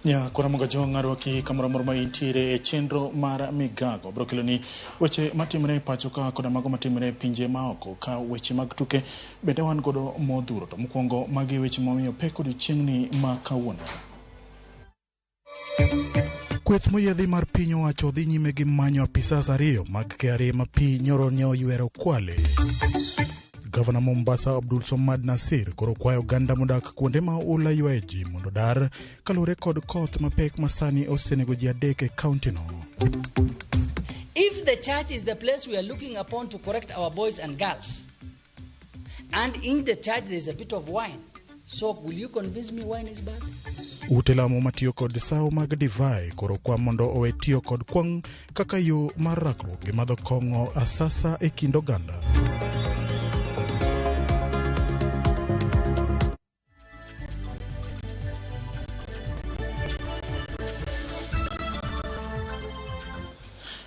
Nya kora moga jong arwaki kamoro amora ma intiere e chenro mar Migago. Bro keloni weche matimore e pacho ka koda mago matimore e pinje maoko ka weche mag tuke bende wan godo modhuro. To mokwongo magi weche mamiyo pek odiochieng'ni ma kawuono. Kweth moyiedhi mar piny owacho dhi nyime gi manyo apisas ariyo mag KRA ma pi nyoro ne oywero Kwale. Gavana Mombasa Abdul Somad Nasir koro kwayo oganda modak kuonde ma oula ywaye ji mondo dar kaluwore kod koth mapek ma sani osenego ji adek e kauntino. If the church is the place we are looking upon to correct our boys and girls, and in the church there is a bit of wine, so will you convince me wine is bad? Ute lamo matiyo kod sawo mag divai koro kwa mondo owe tiyo kod kwong' kaka yo mar rakruok gi madho kong'o asasa e kind oganda.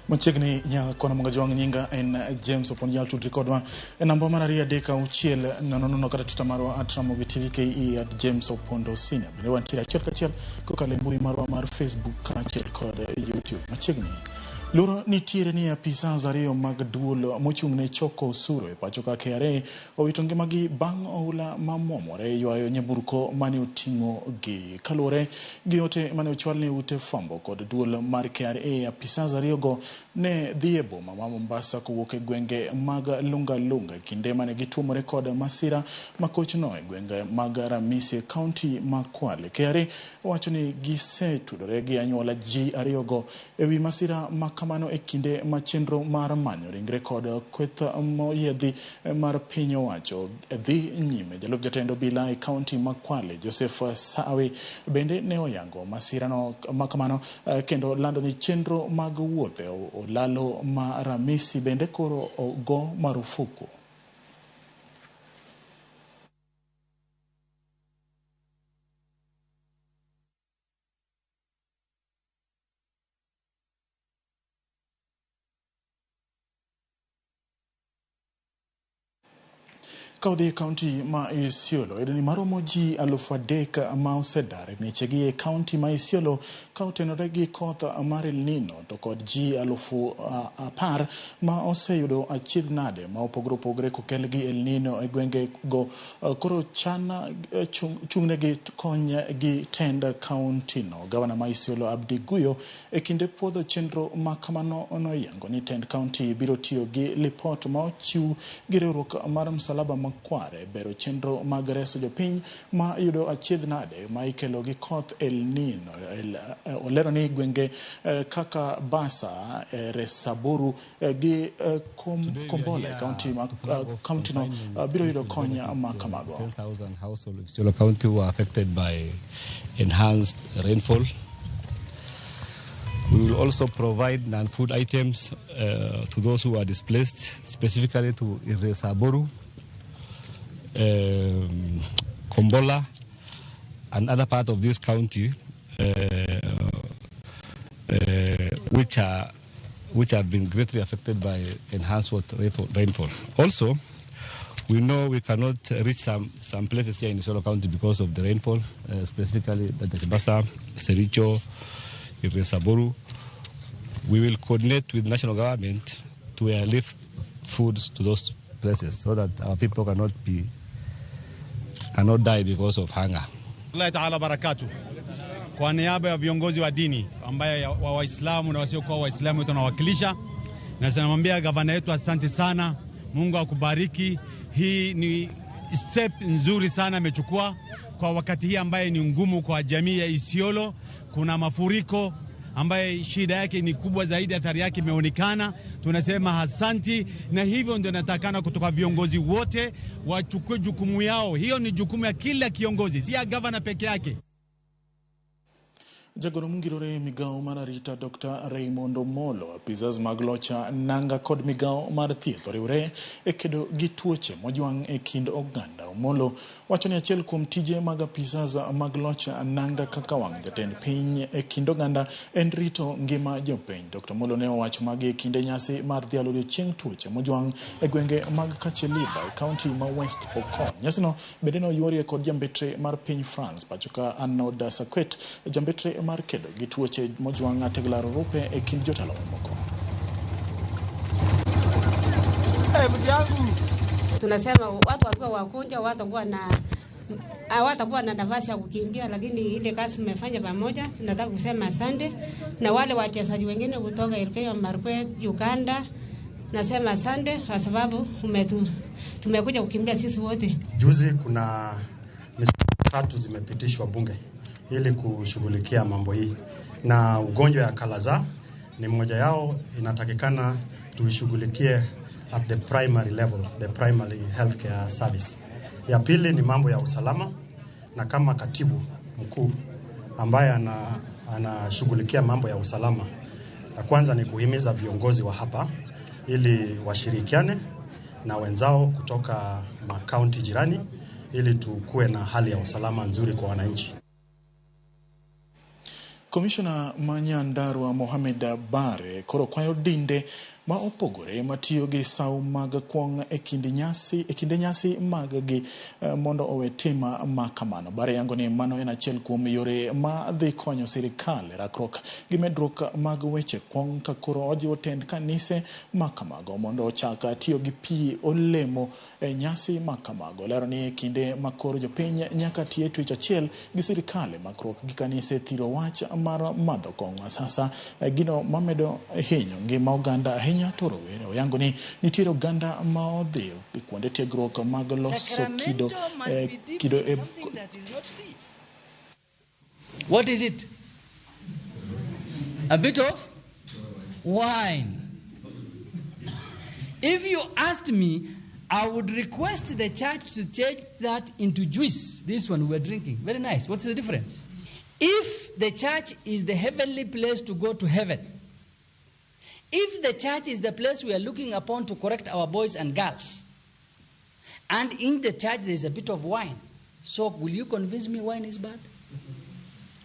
Machiegni nyakona mga jwang' nyinga en James Opon nyal tudri kodwa e namba mar 23600 kata Twitter marwa at Ramogi TV KE at James Opondo Senior. Bende wantiere achiel kachiel kokalo e mbui marwa mar Facebook kaachiel kod YouTube. Machiegni luoro nitiere ni apisas ariyo mag duol mochung' ne choko osuru e pacho ka KRA owito ngimagi bang' oula mamwomore ywayo nyamburko mane oting'o gi. Kaluwore gi ote mane ochwal ne ute fwambo kod duol mar KRA, apisas ariyogo ne dhi e boma ma Mombasa kowuok e gwenge mag Lunga Lunga e kinde mane gituomore kod masira ma kochno e gwenge mag Ramisi e kaunti ma Kwale. KRA wacho ni gisetudore gi anyuola ji ariyogo E wi masira ma kamano e kinde ma chenro mar manyo ringre kod kweth moyiedhi mar piny owacho dhi nyime, jalup jatend obila e kaunti ma Kwale Joseph Sawe bende ne oyango masirano ma kamano kendo lando ni chenro mag wuoth e olalo ma Ramisi bende koro ogo marufuku. Ka odhi e kaunti ma Isiolo, yudo ni maromo ji 3,000 ma osedar e miechegi e kaunti ma Isiolo ka otenore gi koth mar El Nino to kod ji 10,000 ma oseyudo achiedh nade ma opogore opogore kokel gi El Nino e gwenge go. Koro chan chung'negi kony gi tend kaunti no. Gavana ma Isiolo Abdi Guyo e kinde puodho chenro ma kamano noyango ni tend kaunti biro tiyo gi lipot ma ochiw gi riwruok mar Msalaba Makwar e bero chenro mag reso jopiny ma yudo achiedh nade ma ikelo gi koth El Nino. Olero ni gwenge kaka Basa, Resaburu gi Kombola e kaunti ma kaunti no biro yudo kony ma kamago. 10,000 households of Isiolo County who are affected by enhanced rainfall. We will also provide non-food items to those who are displaced, specifically to Iresaboru, Kombola, and other part of this county, which have been greatly affected by enhanced rainfall. Also, we know we cannot reach some places here in Isiolo County because of the rainfall, specifically Basa, Sericho, Iresaboru. We will coordinate with national government to airlift foods to those places so that our people cannot die because of hunger. Allah Ta'ala barakatuh. Kwa niaba ya viongozi wa dini ambaye wa Waislamu na wasiokuwa Waislamu tunawakilisha, na tunamwambia gavana yetu asante sana, Mungu akubariki. Hii ni step nzuri sana amechukua kwa wakati hii ambaye ni ngumu kwa jamii ya Isiolo. Kuna mafuriko ambaye shida yake ni kubwa zaidi, athari yake imeonekana. Tunasema asanti, na hivyo ndio natakana kutoka viongozi wote wachukue jukumu yao. Hiyo ni jukumu ya kila kiongozi, si ya gavana peke yake. Jagoro mongirore migawo mar arita Dr. Raymond Omolo, apisas mag locha nanga kod migawo mar thieth oriwre e kedo gi tuoche mojwang' e kind oganda. Omolo wacho ni achiel kuom tije mag apisas mag locha nanga kaka wang' jatend piny e kind oganda en rito ngima jopiny. Dr. Omolo ne owacho magi e kinde nyasi mar dhialo odiochieng' tuoche mojwang' e gwenge mag Kacheliba e kaunti ma West Pokot. Nyasino bende ne oyuorie kod jambetre mar piny France pacho ka Arnaud Saquet, jambetre mar kedo gi tuoche Mojwang' Tegla Loroupe e kind jotelo mamoko. Tunasema watu wakiwa wagonjwa hawatakuwa na nafasi ya kukimbia, lakini ile kazi mmefanya pamoja, tunataka kusema asante. Na wale wachezaji wengine kutoka Elgeyo Marakwet, Uganda, nasema asante kwa sababu tumekuja kukimbia sisi wote. Juzi kuna miswada 3 zimepitishwa bunge ili kushughulikia mambo hii, na ugonjwa ya kalaza ni mmoja yao. Inatakikana tuishughulikie at the primary level, the primary healthcare service. Ya pili ni mambo ya usalama, na kama katibu mkuu ambaye anashughulikia mambo ya usalama, ya kwanza ni kuhimiza viongozi wa hapa ili washirikiane na wenzao kutoka makaunti jirani ili tukue na hali ya usalama nzuri kwa wananchi. Komishona ma Nyandarua Mohamed Bare koro kwayo dinde ma opogore matiyo gi sawo mag kuong' e kinde nyasi mag gi mondo owe tim ma kamano. Bare yango ni mano en achiel kuom yore ma dhi konyo sirikal e rakruok gi medruok mag weche kuong' ka koro ojiwo tend kanise ma kamago mondo ochak tiyo gi pi olemo e nyasi ma kamago. Lero ni e kinde ma koro jopiny nyaka ti e twech achiel gi sirikal e makruok gi kanise thiro wach mar madho kong'o sasa gino mamedo hinyo ngima oganda ahinya to rowere. Oyango ni nitiere oganda ma odhi e kuonde tiegruok mag loso kido kido e What is it? A bit of wine. If you asked me, I would request the church to change that into juice. This one we're drinking. Very nice. What's the difference? If the church is the heavenly place to go to heaven, if the church is the place we are looking upon to correct our boys and girls, and in the church there is a bit of wine, so will you convince me wine is bad?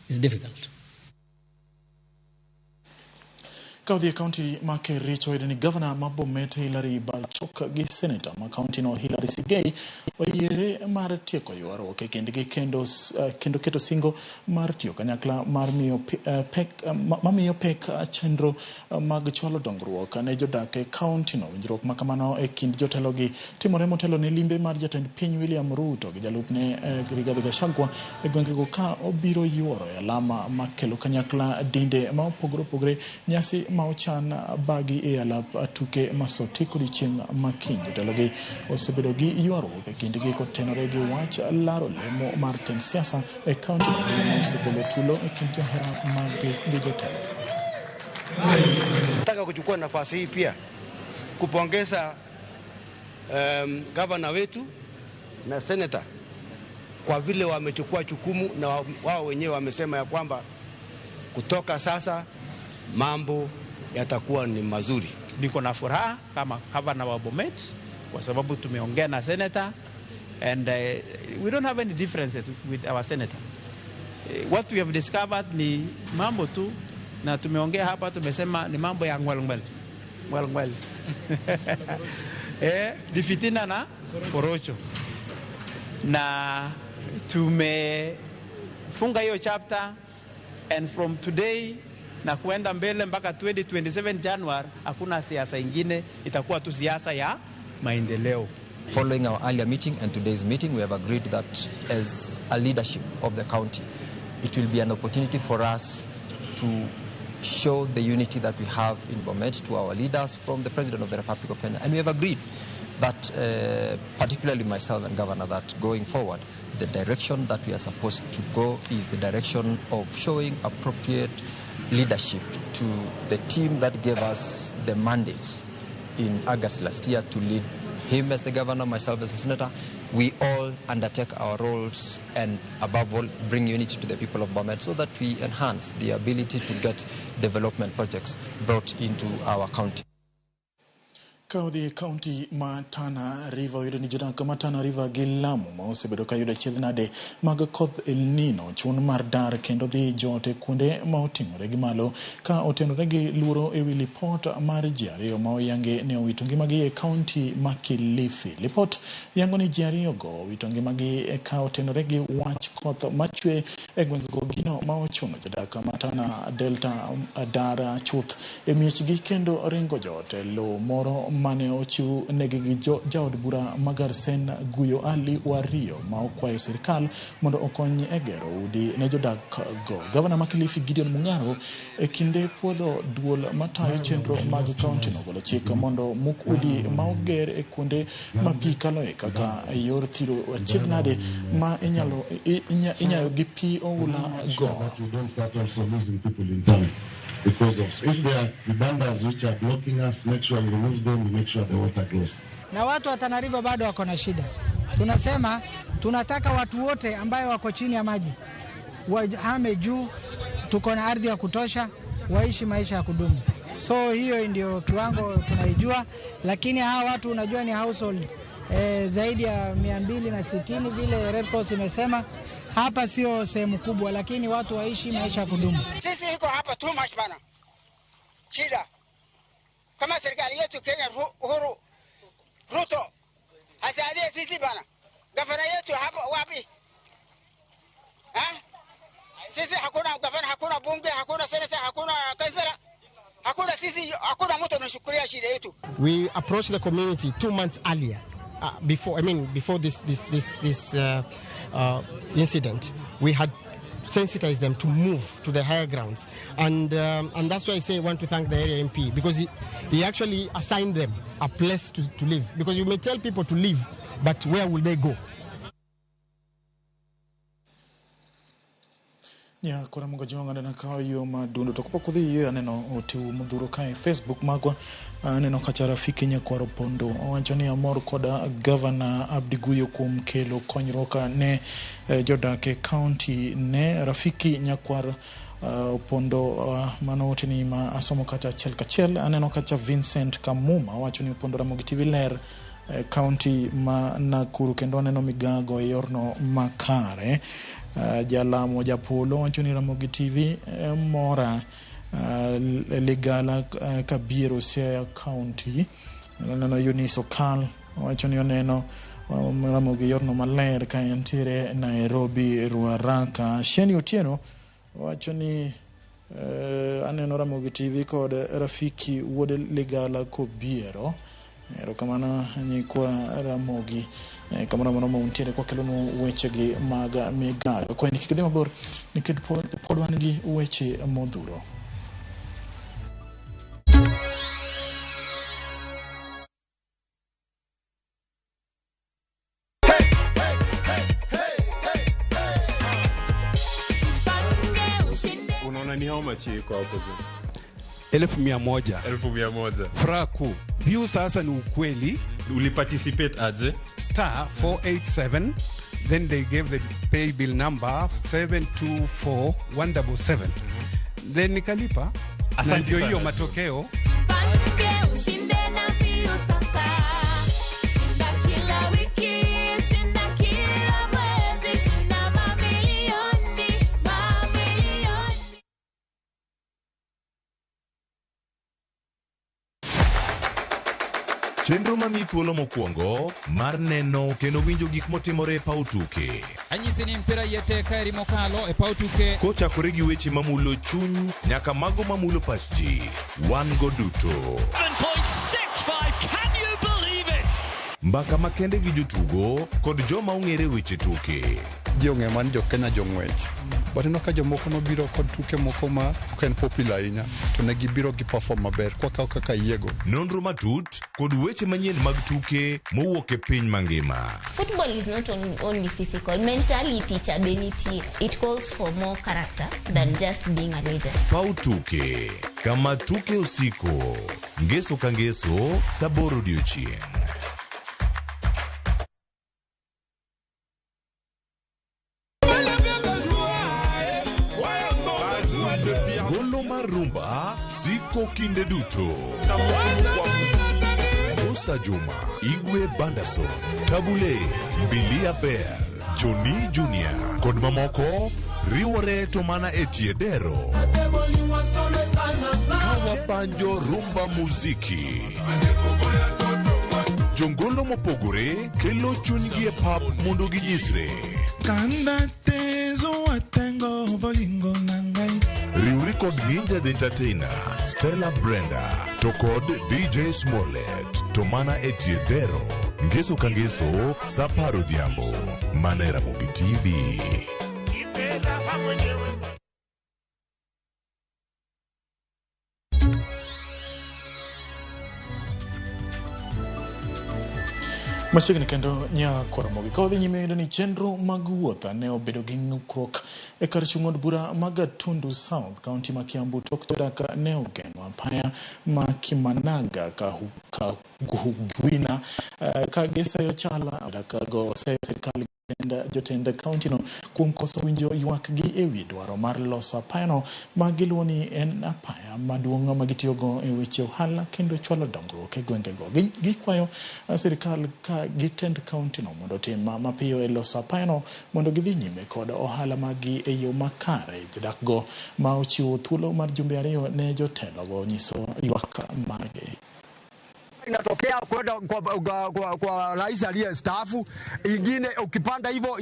It's difficult. Ka odhi e kaunti ma Kericho oyudo ni gavana ma Bomet Hilary Barchok gi seneta ma kaunti no Hilary Sigei oyiere mar tieko ywaruok e kindgi kendo keto singo mar tiyo kanyakla mar miyo pek mamiyo pek chenro mag chwalo dongruok ne jodak e kaunti no. Winjruok ma kamano e kind jotelogi timore motelo ne limbe mar jatend piny William Ruto gi jalupne Rigathi Gachagua e gwengego ka obiro yuoro e alama makelo kanyakla dinde ma opogore opogore nyasi ma ochan bagi e alap tuke ma Sotik odiochieng' ma kiny. Jotelogi osebedo gi ywaruok e kindgi kotenore gi wach laro lemo mar tend siasa e kaunti ma osekelo tulo e kind johera mag gi jotelo. Nataka kuchukua nafasi hii pia kupongeza gavana wetu na senator kwa vile wamechukua jukumu na wao wenyewe wamesema ya kwamba kutoka sasa mambo yatakuwa ni mazuri. Niko na furaha kama gavana wa Bomet kwa sababu tumeongea na senator and we don't have any differences with our senator. What we have discovered ni mambo tu, na tumeongea hapa tumesema ni mambo ya ngwel ngwel. Ni fitina na porocho. Na tumefunga hiyo chapter, and from today na kuenda mbele mpaka 2027 January hakuna siasa ingine, itakuwa tu siasa ya maendeleo. Following our earlier meeting and today's meeting, we have agreed that as a leadership of the county, it will be an opportunity for us to show the unity that we have in Bomet to our leaders from the President of the Republic of Kenya. And we have agreed that, particularly myself and Governor, that going forward, the direction that we are supposed to go is the direction of showing appropriate leadership to the team that gave us the mandate in August last year to lead him as the governor, myself as a senator. We all undertake our roles and above all bring unity to the people of Bomet so that we enhance the ability to get development projects brought into our county. Ka odhi e kaunti ma Tana River, oyudo ni jodak ma Tana River gi Lamu ma osebedo ka yudo achiedh nade mag koth El Nino chun mar dar kendo dhi jot e kuonde ma oting'ore gi malo ka otenore gi luoro ewi lipot mar ji ariyo ma oyangi ni owito ngimagi e kaunti ma Kilifi. Lipot yango ni ji ariyo go owito ngimagi ka otenore gi wach koth machwe e gwengego, gino ma ochuno jodak ma Tana Delta dar chuth e miechgi kendo ringo jot e lowo moro mane ochiw negi gi jaod bura ma Garsen Guyo Ali Wario ma okwayo sirikal mondo okony e gero udi ne jodak go. Gavana ma Kilifi Gideon Mung'aro e kinde puodho duol matayo chenro mag kaunti nogolo chik mondo muk udi ma oger e kuonde ma pi kaloe kaka yor thiro achiedh nade ma inyalo inyayo gi pi oula go. Because of, if there are vibandas which are blocking us, make sure you remove them, you make sure the water goes. Na watu wa Tana River bado wako na shida. Tunasema tunataka watu wote ambayo wako chini ya maji wahame juu, tuko na ardhi ya kutosha, waishi maisha ya kudumu. So hiyo ndio kiwango tunaijua, lakini hawa watu unajua ni household zaidi ya 260 vile Red Cross imesema. Hapa sio sehemu kubwa, lakini watu waishi maisha ya kudumu. Sisi iko hapa too much bana. Shida. Kama serikali yetu Kenya Uhuru Ruto asaidie sisi bana. Gavana yetu hapa wapi? Ha? Sisi hakuna gavana, hakuna bunge, hakuna senator, hakuna kansela. Hakuna sisi, hakuna mtu anashukulia shida yetu. We approached the community 2 months earlier. Before this incident, we had sensitized them to move to the higher grounds, and that's why I say I want to thank the area MP, because he actually assigned them a place to live, because you may tell people to live, but where will they go? Ya kora mungo jonga nena ka yo madundo to kapok udhi yie aneno otiw modhuro kae Facebook magwa, aneno kacha Rafiki Nyakwaro Pondo owacho ni amor koda Gavana Abdi Guyo kuom kelo konyruok ne jodak e kaunti ne. Rafiki Nyakwar Opondo mano ote ni ma asomo kata achiel kachiel. Aneno kacha Vincent Kamuma owacho ni Opondo Ramogi TV ler kaunti ma Nakuru kendo aneno migago e yorno makare. Jalamo Japolo wacho ni Ramogi TV mora Ligala Kabiero Siaya County. Aneno Eunice Okal wacho ni oneno Ramogi yorno maler ka entiere Nairobi Ruaraka. Sheni Otieno wacho ni aneno Ramogi TV kod Rafiki wuod Ligala Kobiero. Erokamano nyikwa Ramogi kamoro amora ma untiere kwa kelonu wechegi mag migago. Kwayo ni kik idhi mabor nikech pod wan gi weche modhuro. Unaona ni how much iko hapo juu? 1,100. 1,100. Furaha kuu. View sasa ni ukweli. Uliparticipate aje? Star 487, then they gave the pay bill number 724177. Then nikalipa. Na ndio hiyo matokeo. Chenro mamiyi thuolo mokwongo mar neno kendo winjo gik motimore e paw tuke. Anyisi ni mpira yete kaeri mokalo e paw tuke. Kochakore gi weche mamulo chuny nyaka mago mamulo pach ji, wan go duto. 7.65, can you believe it? Mbaka makende gi jotugo kod joma ong'ere weche tuke. Ji ong'eyo mana ni jo Kenya jong'wech. But ineno ka jomoko nobiro kod tuke moko ma ok en popular ahinya, to ne gibiro gi perform maber kwakawo kaka yiego. Nonro matut kod weche manyien mag tuke mowuok e piny mangima. Football is not only physical, mentality cha be nitie. It calls for more character than just being a legend. Paw tuke, kama tuke osiko, ngeso ka ngeso, saa aboro odiochieng'. Golo mar rumba siko kinde duto. Musa Juma, Igwe Bandason, Tabule, Mbilia Bell, Johnny Junior kod mamoko riwore to mana e tie dero. Kawabanjo rumba muziki. Jongolo mopogore kelo chunygi e pap mondo ginyisre. Riwri kod Ninja the Entertainer, Stella Brenda, to kod DJ Smollett, to mana e tie dero. Ngeso ka ngeso, sa apar odhiambo, mana e Ramogi TV. Machiegni kendo nyakwaramogi ka wadhi nyime yudo ni chenro mag wuoth ne obedo gi ng'ukruok e kar chung' od bura ma Gatundu South, kaunti ma Kiambu tok jodak ne ogeng'o apaya ma Kimanaga Kahugwina ka giseyo chala jodak go oseyo sirikal jotend kaunti no kuom koso winjo ywakgi e wi dwaro mar loso apayano ma giluwo ni en apaya maduong' ma gitiyogo e weche ohala kendo chwalo dongruok e gwengego. Gikwayo sirikal ka gitend kaunti no mondo otim mapiyo e loso apayano mondo gidhi nyime kod ohala maggi e yo makare. Jodak go ma ochiwo thuolo mar jumbe ariyo ne jotelogo nyiso ywak margi. Inatokea kwenda kwa rais aliyestaafu, ingine ukipanda hivyo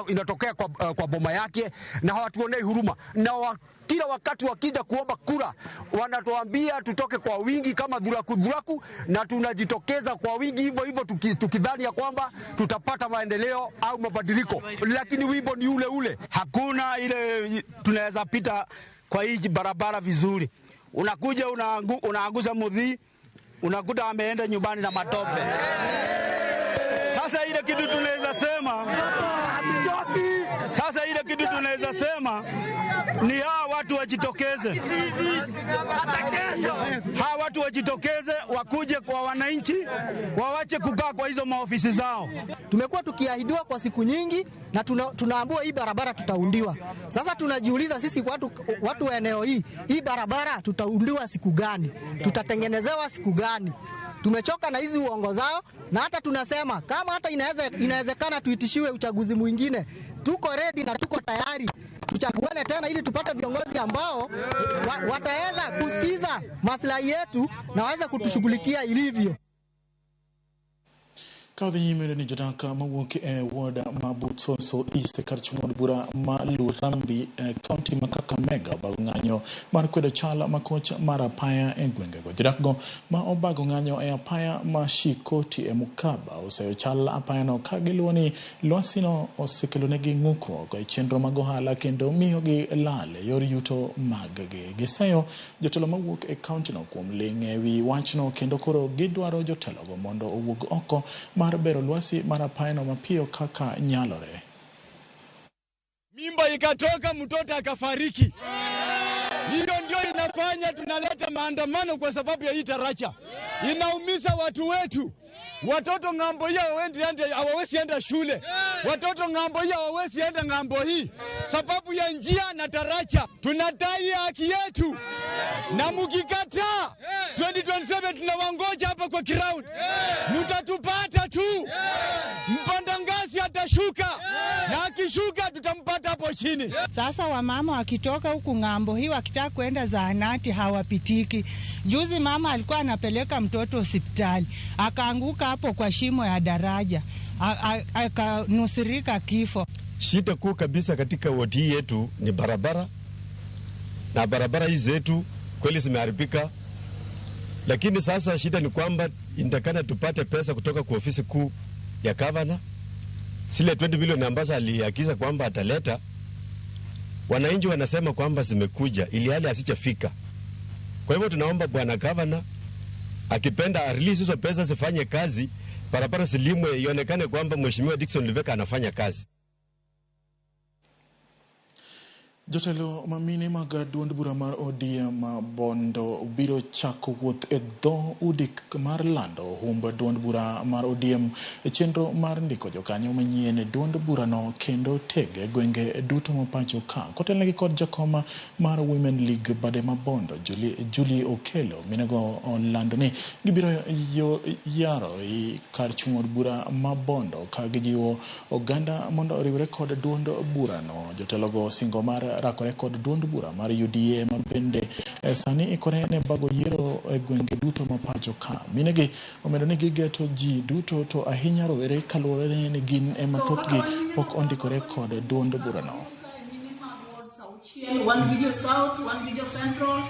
inatokea kwa boma yake, na hawatuonei huruma. Na kila wakati wakija kuomba kura wanatuambia tutoke kwa wingi kama dhuraku dhuraku, na tunajitokeza kwa wingi hivyo hivyo tukidhani ya kwamba tutapata maendeleo au mabadiliko, lakini wimbo ni ule ule. Hakuna ile tunaweza pita kwa hii barabara vizuri. Unakuja unaanguza mudhi, unakuta ameenda nyumbani na matope. Sasa ile kitu tunaweza sema, sasa ile kitu tunaweza sema ni hawa watu wajitokeze. Hawa watu wajitokeze, wakuje kwa wananchi, wawache kukaa kwa hizo maofisi zao. Tumekuwa tukiahidiwa kwa siku nyingi na tunaambiwa hii barabara tutaundiwa. Sasa tunajiuliza sisi watu wa eneo hii, hii barabara tutaundiwa siku gani? Tutatengenezewa siku gani? Tumechoka na hizi uongo zao, na hata tunasema kama hata inawezekana tuitishiwe uchaguzi mwingine, tuko ready na tuko tayari tuchaguane tena ili tupate viongozi ambao wataweza kusikiza maslahi yetu na waweze kutushughulikia ilivyo. Ka wadhi nyime ni jodak mawuok e ward ma Butsoso East kar chung' od bura ma Lurambi e kaunti ma Kakamega obago ng'anyo mar kwedo chal makoch mar apaya e gwengego. Jodak go ma obago ng'anyo e apaya ma Shikoti e Mukaba oseyo chal apayano ka giluwo ni lwasino osekelonegi ng'ukruok e chenro mag ohala kendo miyogi lal e yor yuto mag-gi. Giseyo jotelo mawuok e kauntino kuom ling' e wi wachno kendo koro gidwaro jotelogo mondo owuog oko mar bero lwasi mar apayano mapiyo kaka nyalore. Mimba ikatoka, mtoto akafariki. Hiyo ndio inafanya tunaleta maandamano kwa sababu ya hii taracha. Inaumiza watu wetu. Watoto ng'ambo hii hawawezi enda shule. Watoto ng'ambo hii hawawezi enda ng'ambo hii. Sababu ya njia na taracha. Tunadai haki yetu. Na mkikataa 2027 tunawangoja hapa kwa ground. Mtatupata tu. Mpanda ngazi atashuka. Na akishuka tutampata hapo chini. Sasa wamama wakitoka huku ng'ambo hii wakitaka kwenda zahanati hawapitiki. Juzi mama alikuwa anapeleka mtoto hospitali, akaanguka hapo kwa shimo ya daraja, akanusurika kifo. Shida kuu kabisa katika wodi hii yetu ni barabara, na barabara hizi zetu kweli zimeharibika. Lakini sasa shida ni kwamba inatakana tupate pesa kutoka kwa ofisi kuu ya gavana. Zile 20 milioni ambazo aliagiza kwamba ataleta, wananchi wanasema kwamba zimekuja ili hali hazijafika. Kwa hivyo tunaomba bwana gavana akipenda release hizo pesa zifanye kazi, barabara zilimwe, ionekane kwamba Mheshimiwa Dickson Luveka anafanya kazi. Jotelo mamine mag duond bura mar ODM Bondo biro chako wuoth e dho udi mar lando humb duond bura mar ODM e chenro mar ndiko jokanyo manyien e duond burano kendo tege gwenge duto ma pacho ka. Kotelnegi kod jakoma mar Women League bade ma Bondo Julie Okello, minego olando ni gibiro yaro kar chung' od bura ma Bondo ka gijiwo oganda mondo oriwre kod duond burano. Jotelogo singo mar rakore kod duond bura mar UDA ma bende sani ikore ne bago yiero e gwenge duto ma pacho ka. Minegi omedo ni gigeto ji duto to ahinya rowere kaluwore ni gin ema thothgi pok ondikore kod duond burano. Wan gi jo South, wan gi jo Central,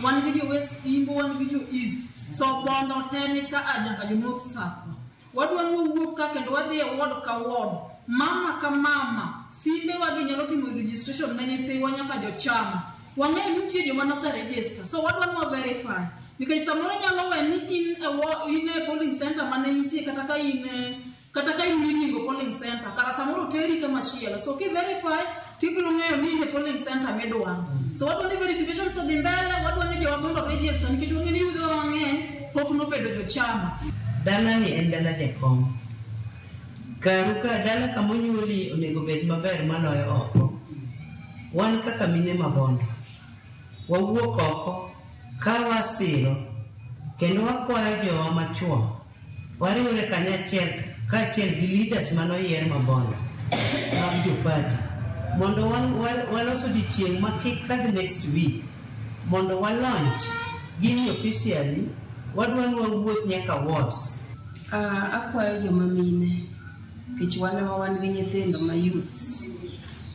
wan gi jo West Imbo, wan gi jo East. So Bondo te ni ka a nyaka jo North South. Wadwa ni wawuok ka kendo wadhi e ward ka ward. Mama ka mama, simbe wagi nyalo timo registration ne nyithiwa nyaka jochama. Wang'eyo ni nitie joma nose register. So wadwa ni wa verify. Nikech samoro nyalo we ni in e polling center mane intie kata ka in miringo polling center, kara samoro teri kama chielo. So ki verify tibiro ng'eyo ni in e polling center midwaro. So wadwa ni verification so dhi mbele, wadwa ni jowa mondo register nikech wang'eyo ni yudho mang'eny pok nobedo jochama. Dalani en dala jakom. Karu ka dala kamonyuoli onego bed maber maloyo oko. Wan kaka mine ma Bondo, wawuok oko ka wasiro kendo wakwayo jowa machuo wariwre kanyachiel kaachiel gi leaders manoyier ma Bondo mag jopati mondo walos odiochieng' ma kik kadh next week mondo wa launch gini officially. Wadwa ni wawuoth nyaka wards. Akwayo joma mine nikech wan ema wan gi nyithindo ma youths.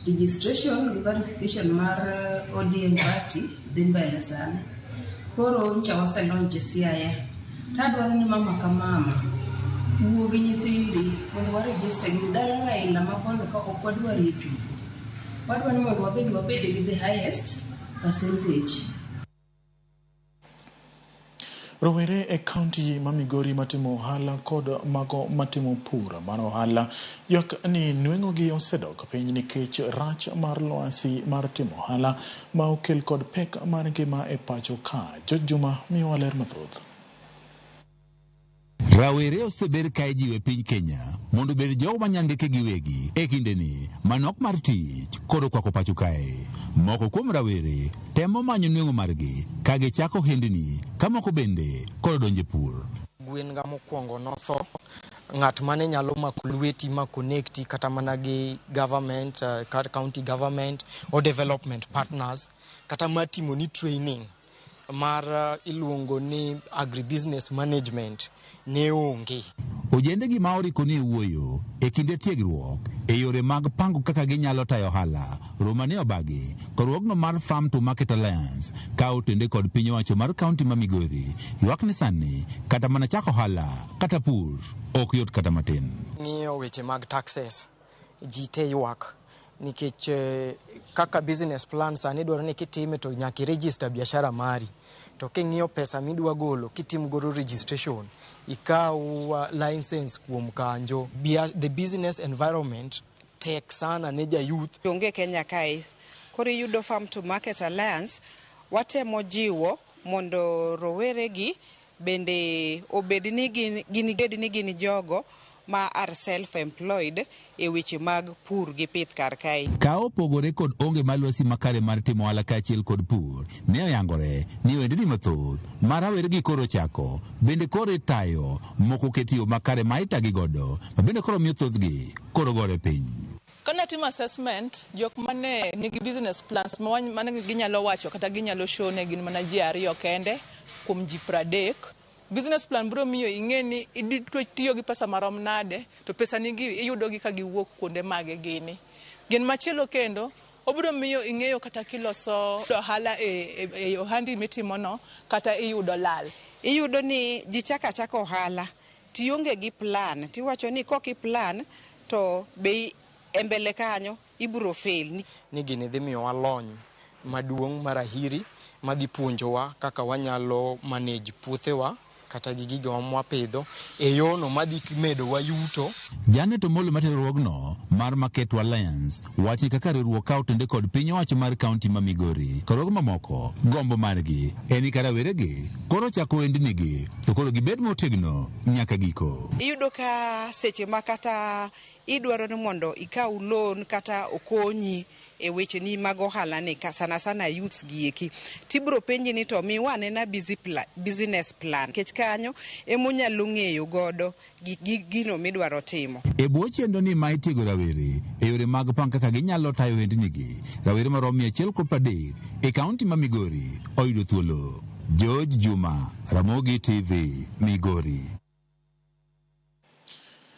Registration gi verification mar ODM party dhi mbele sani. Koro ncha wase launch Siaya. Tadwaro ni mama ka mama wuo gi nyithindi mondo wa register gi dala Raila ma Bondo ka ok wadwar tugo. Wadwa ni mondo wabed gi the highest percentage. Rowere e kaunti ma Migori matimo ohala kod mago matimo pur mar ohala ywak ni nweng'ogi osedok piny nikech rach mar lwasi mar timo ohala ma okel kod pek mar ngima e pacho ka. George Juma miyowa ler mathoth. Rawere oseber ka ijiwo e piny Kenya mondo obed jogo manyandike giwegi e kindeni manok mar tich kod okwako pacho kae. Moko kuom rawere temo manyo nweng'o margi ka gichako ohendni ka moko bende koro donjo e pur. Gwen ga mokwongo notho, ng'at mane nyalo mako lweti ma connecti kata mana gi government, county government or development partners kata matimo ni training mar iluongo ni agribusiness management ne onge. Ojende gi ma oriko ni wuoyo e kinde tiegruok e yore mag pango kaka ginyalo tayo ohala. Romane Obagi, korwogno mar Farm to Market Alliance ka otende kod piny owacho mar kaunti ma Migori ywak ni sani kata mana chako ohala kata pur ok yot kata matin. Ng'iyo weche mag taxes ji te ywak nikech kaka business plan sani dwaro ni kitime to nyaka i-register biashara mari. To king'iyo pesa midwa golo kitim godo registration ikaw license kuom kanjo. The business environment tek sana ne ja youth. Onge Kenya kae. Koro iyudo Farm to Market Alliance watemo jiwo mondo rowere gi bende obed ni gin jogo ma are self-employed e weche mag pur gi pith kar kae. Ka opogore kod onge mar lwasi makare mar timo ohala kaachiel kod pur, ne oyangore ni ohendni mathoth ma rawere gi koro chako bende koro itayo moko ket yo makare ma itagi godo ma bende koro miyo thothgi koro gore piny. Kana timo assessment, jok mane nigi business plans mane ginyalo wacho kata ginyalo show ne gin mana ji 2 kende kuom ji 30. Business plan biro miyo ing'e ni tiyo gi pesa marom nade to pesa ni gi iyudo gi ka giwuok kuonde mage gini. Gin machielo kendo obiro miyo ing'eyo kata kiloso ohala e ohandi mitimono kata iyudo lal. Iyudo ni ji chako achaka ohala tionge gi plan tiwacho ni koki plan to be e mbele kanyo ibiro fail. Ni gini dhi miyowa lony maduong' mar ahiri madhi puonjowa kaka wanyalo manage puothewa kata gi gigo mwapidho e yono madhi medo wa yuto. Janet Omolo matero riwruogno mar Market Alliance wacho ni kaka riwruok ka otende kod piny owacho mar kaunti ma Migori kod riwruoge mamoko, gombo margi en ni ka raweregi koro ochako ohendnigi to koro gibed motegno nyaka giko. Iyudo ka seche ma kata idwaro ni mondo ikaw loan kata okonyi e wecheni mag ohala ni ka sana sana youths gi eki, tibro penji ni to miwa anena business plan, nikech kanyo emonyalo ng'eyo godo gino midwaro timo. E bwo chenro ni ma itiego rawere e yore mag pang kaka ginyalo tayo ohendnigi, rawere maromo 130 e kaunti ma Migori oyudo thuolo. George Juma, Ramogi TV, Migori.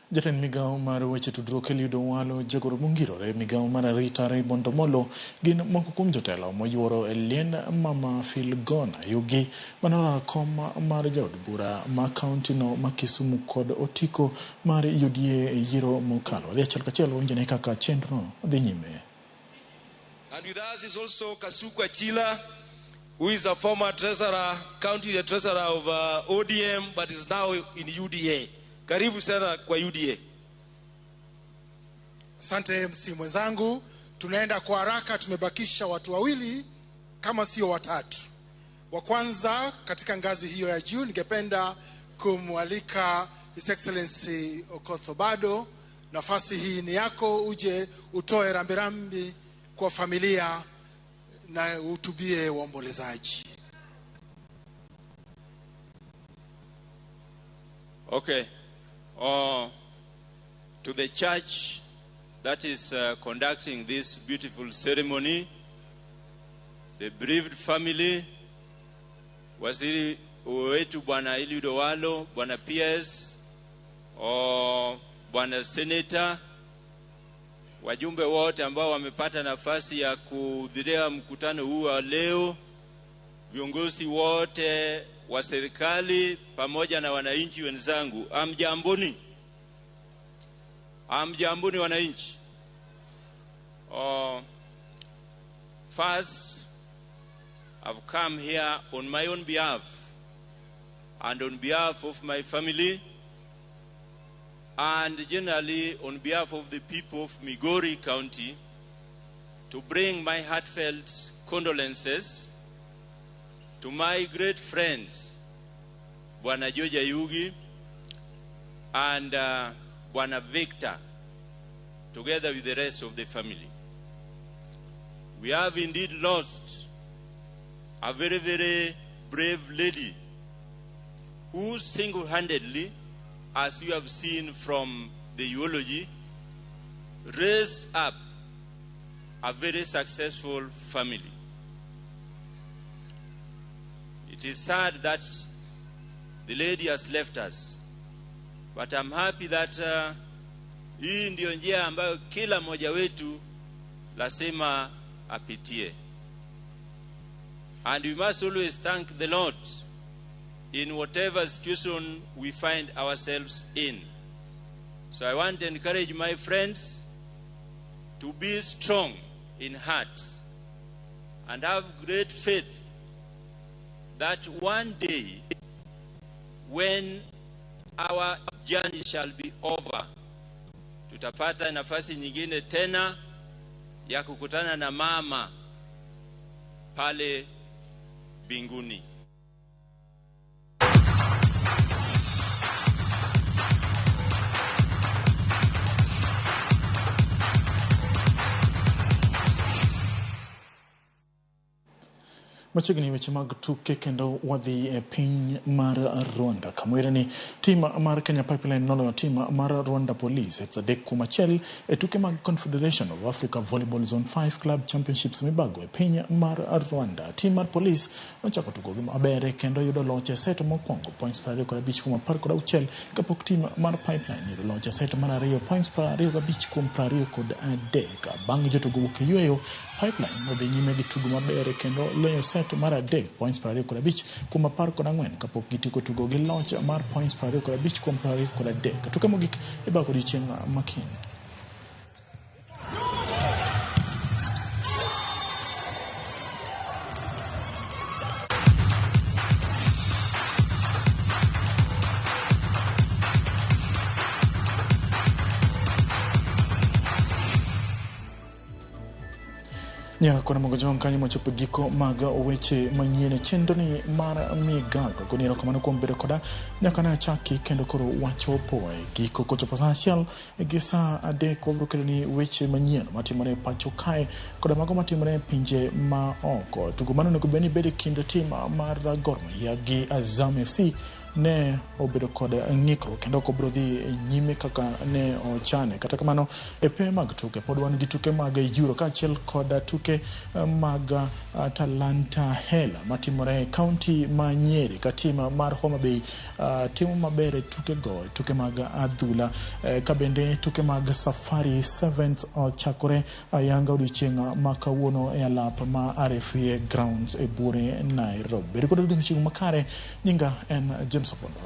Jatend migawo mar weche tudruok Eliud Owalo, jagoro mongirore migawo mar arita Raymond Omolo gin moko kuom jotelo moyuoro e liend mama Filgona Yugi manolaro kom mar jaod bura ma kaunti no ma Kisumu kod otiko mar UDA e yiero mokalo. Wadhi achiel kachiel winjone kaka chenro dhi nyime. And with us is also Kasuku Achila, who is a former treasurer, county treasurer of ODM, but is now in UDA. Karibu sana kwa UDA. Asante MC mwenzangu, tunaenda kwa haraka, tumebakisha watu wawili kama sio watatu. Wa kwanza katika ngazi hiyo ya juu, ningependa kumwalika His Excellency Okoth Obado. Nafasi hii ni yako, uje utoe rambirambi kwa familia na uhutubie waombolezaji. Okay. To the church that is conducting this beautiful ceremony, the bereaved family, waziri wetu Bwana Eliud Owalo, Bwana PS, Bwana Senator, wajumbe wote ambao wamepata nafasi ya kuhudhuria mkutano huu wa leo, viongozi wote wa serikali pamoja na wananchi wenzangu, amjamboni. Amjamboni wananchi. First, I've come here on my own behalf and on behalf of my family and generally on behalf of the people of Migori County to bring my heartfelt condolences to my great friend, Bwana George Ayugi and Bwana Victor, together with the rest of the family. We have indeed lost a very, very brave lady who single-handedly, as you have seen from the eulogy, raised up a very successful family. It is sad that the lady has left us, but I'm happy that hii ndio njia ambayo kila mmoja wetu lazima apitie. And we must always thank the Lord in whatever situation we find ourselves in. So I want to encourage my friends to be strong in heart and have great faith that one day when our journey shall be over, tutapata nafasi nyingine tena ya kukutana na mama pale mbinguni. Machiegni weche mag tuke kendo wadhi e piny mar Rwanda. Kamwere ni tim mar Kenya Pipeline noloyo tim mar Rwanda Police e 3-1 e tuke mag Confederation of Africa Volleyball Zone 5 Club Championships mibago e piny mar Rwanda. Tim mar Police nochako tugo gi maber kendo yudo loch e set mokwongo points 25 kuom 16 kapok tim mar Pipeline yudo loch e set mar ariyo points 25 kuom 23. Bang' jotugo wuok e yweyo, Pipeline nodhi nyime gi tugo maber kendo loyo set mar 3 points 25 kuom 14 kapok gitieko tugo gi loch mar points 25 kuom 23. Tuke mogik ibago odiechieng' ma kiny. Nyakona mogo jong kanyo mochopo giko mag weche manyien chenro ni mar migago. Goni erokamano kuom bedo koda nyaka ne achaki kendo koro wachopo e giko. Kochopo saa 1 gi saa 3 wabiro keloni weche manyien matimore e pacho kae koda mago matimore e pinje ma oko. Tugo mano onego bed ni bedo e kind tim mar Gor Mahia gi Azam FC ne obedo kod ng'ikruok kendo ok obiro dhi nyime kaka ne ochane. Kata kamano e pewe mag tuke pod wan gi tuke mag Euro kaachiel kod tuke mag Talanta Hela matimore e kaunti ma Nyeri ka tim mar Homa Bay timo maber e tuke go, tuke mag adhula ka bende tuke mag Safari Sevens ochakore ayanga odiochieng' ma kawuono e alap ma RFA Grounds e buore Nairobi. Bed kod odiochieng' makare, nyinga en James Opondo.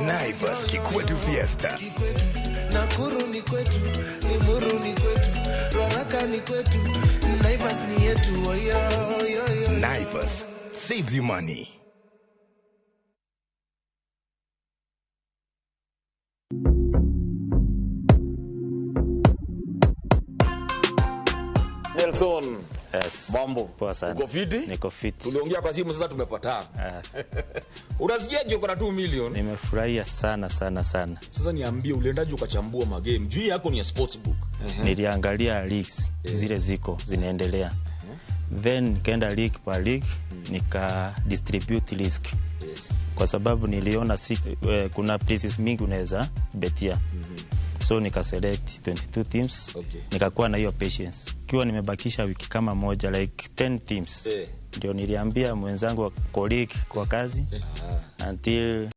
Naivas Kikwetu Fiesta. Nakuru ni kwetu, Limuru ni kwetu, Ruaraka ni kwetu, Naivas ni yetu. Oyo, oyo, oyo. Naivas saves you money. Nelson. Yes. Mambo. Poa sana. Uko fiti? Niko fiti. Tuliongea kwa simu sasa tumepatana. Unasikiaje uko na 2 million? Nimefurahia sana sana sana. Sasa niambie uliendaje ukachambua magame? Juu yako ni ya sportsbook. Niliangalia leagues zile ziko zinaendelea. Then nikaenda league per league nika distribute risk. Yes. Kwa sababu niliona kuna places mingi unaweza betia. So nika select 22 teams. Okay. Nikakuwa na hiyo patience. Kiwa nimebakisha wiki kama moja like 10 teams. Ndio niliambia mwenzangu wa colleague kwa kazi until